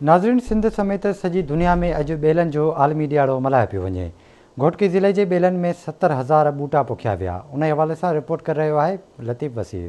ناظرين سنڌ سميت سڄي دنيا ۾ اڄ ٻيلن جو عالمي ڏيهاڙو ملهايو پيو وڃي. گهوٽڪي ضلعي جي ٻيلن ۾ 70,000 ٻوٽا پوکيا ويا. انهي حوالي سان رپورٽ ڪري رهيو آهي لطيف وسير.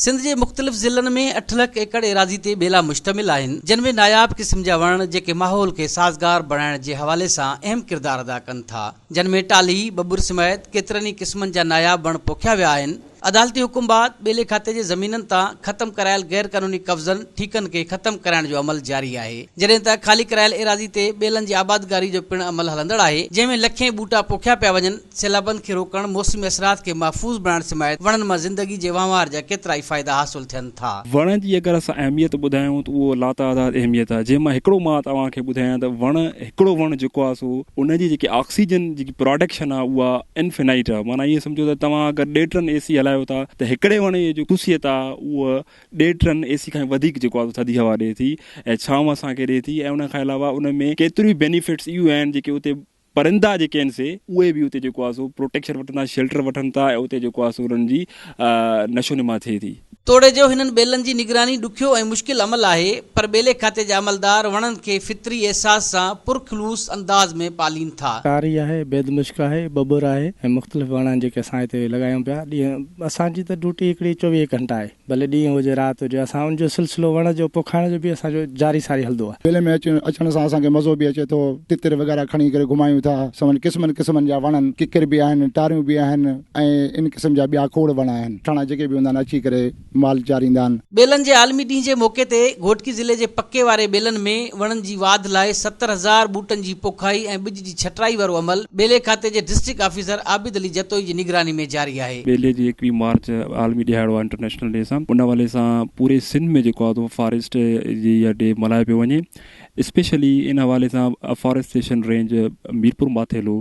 سنڌ جي مختلف ضلعن ۾ اٺ لک ايڪڙ ايراضي تي ٻيلا مشتمل آهن، جن ۾ ناياب قسم جا وڻ جيڪي ماحول کي سازگار بڻائڻ جي حوالي سان اهم ڪردار ادا ڪن ٿا، جن ۾ ٽالهي، ٻٻر سميت ڪيترن ئي قسمن جا ناياب وڻ پوکيا ويا آهن. عدالتي حڪم بعد ٻيلي کاتي جي زمينن تان ختم ڪرايل غير قانوني قبضن، ٺيڪن کي ختم ڪرائڻ جو عمل جاري آهي، جڏهن ته خالي ڪرايل ايراضي تي ٻيلن جي آبادگاري جو پڻ عمل هلندڙ آهي، جنهن ۾ لکين ٻوٽا پوکيا پيا وڃن، سيلابن کي روڪڻ، موسمي اثرات کي محفوظ بڻائڻ سميت وڻن مان زندگي جي وهنوار جا ڪيترائي فائدا حاصل ٿين ٿا. وڻ جي اگر اسان اهميت ٻڌايون ته اهو لاتعداد اهميت آهي، جنهن مان هڪڙو مان توهان کي ٻڌايان ته وڻ هڪڙو وڻ جيڪو آهي سو ان جي جيڪي آڪسيجن جيڪي پراڊڪشن آهي اها انفنائيٽ آهي معنيٰ ائين سمجهو ته توهان اگر ڏيڍ ٽن اي سي هلايو ٿا ته هڪڙي وڻ جي جو خصوصيت آهي اها ڏيڍ ٽن اي سي کان وڌيڪ جيڪو آهي ٿڌي هوا ڏئي ٿي ۽ ڇانو اسان کي ڏئي ٿي ۽ ان کان علاوه ان ۾ ڪيتريون ئي بينيفٽس اهي آهن جيڪي اتي پرندا جيڪي آهن سي اهي به اتي جيڪو آهي سو پروٽيڪشن وٺن ٿا شيلٽر وٺن ٿا ۽ اتي جيڪو آهي سو انهن جي نشو نما ٿئي ٿي. توڙي جو هنن ٻيلن جي نگراني ڏکيو ۽ مشڪل عمل آهي پر ٻيلي کاتي جا عملدار وڻن کي فطري احساس سان پرخلوص انداز ۾ پالين ٿا. ٽاري آهي، بيد مشڪ آهي، ٻٻر آهي ۽ مختلف وڻ آهن جيڪي اسان هتي لڳايون پيا. ڏينهن اسان جي ته ڊيوٽي هڪڙي 24 گهنٽا آهي. ڀلي ڏينهن هجي رات هجي اسان ان جو سلسلو وڻ جو پوکائڻ جو به اسان جو جاري ساري هلندو آهي. ٻيلي ۾ اچڻ سان اسان کي مزو به اچي ٿو. تتر وغيره کڻي ڪري گهمايون ٿا. سمن قسمن قسمن جا وڻ آهن. ڪڪر به آهن، ٽاريون به آهن ۽ ان قسم جا ٻيا کوڙ وڻ آهن. ٺاڻا جيڪي به هوندا آهن اچي ڪري مال چاريندا آهن. ٻيلن جي عالمي ڏينهن جي موقعي تي گهوٽڪي ضلعي جي پڪي واري ٻيلن ۾ وڻن جي واڌ لاء 70,000 ٻوٽن جي پوکائي ۽ ٻج جي ڇٽرائي وارو عمل ٻيلي کاتي جي ڊسٽرڪٽ آفيسر عابد علي جتوئي جي نگراني ۾ جاري آهي. ٻيلي جي 21 مارچ عالمي ڏهاڙو آهي انٽرنيشنل ڊي سان ان حوالي سان پوري سنڌ ۾ جيڪو آهي فاريسٽ جي اها ڊي ملهايو پيو وڃي اسپيشلي ان حوالي سان افاريسٽيشن رينج ميرپور ماٿيلو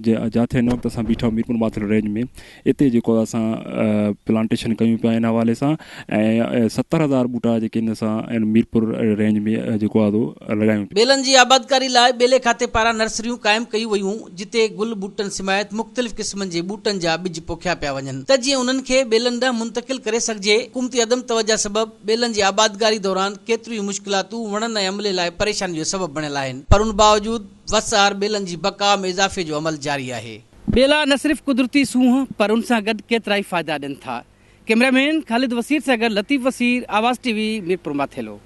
جاٿي هن وقت اسان بيٺا آهيون ميرپور ماٿيلو رينج ۾ اتي جيڪو آهي اسان پلانٽيشن ڪيون پيا ان حوالي سان ۽ 70,000 ٻوٽا جيڪي ان سان ميرپور رينج ۾ جيڪو آهي سو لڳايون پيا. ٻيلن جي آبادڪاري لاء ٻيلي کاتي پاران نرسريون قائم ڪيون ويون جتي گل ٻوٽن سميت مختلف قسمن جي ٻوٽن جا ٻج پوکيا پيا وڃن ته جيئن انهن کي ٻيلن ڏانهن منتقل ڪري سگهجي. حڪومتي عدم توجهه سبب ٻيلن جي آبادگاري دوران ڪيتريون ئي مشڪلاتون وڻن ۽ عملي لاء پريشاني جو سبب بڻيل آهن پر ان باوجود وس آهر ٻيلن جي بقاء ۾ اضافي جو عمل جاري آهي. ٻيلا نه صرف قدرتي سونهن پر ان سان گڏ ڪيترائي فائدا ڏين ٿا. ڪئميرا مين خالد وسير سان گڏ لطيف وسير، آواز ٽي وي، ميرپور ماٿيلو.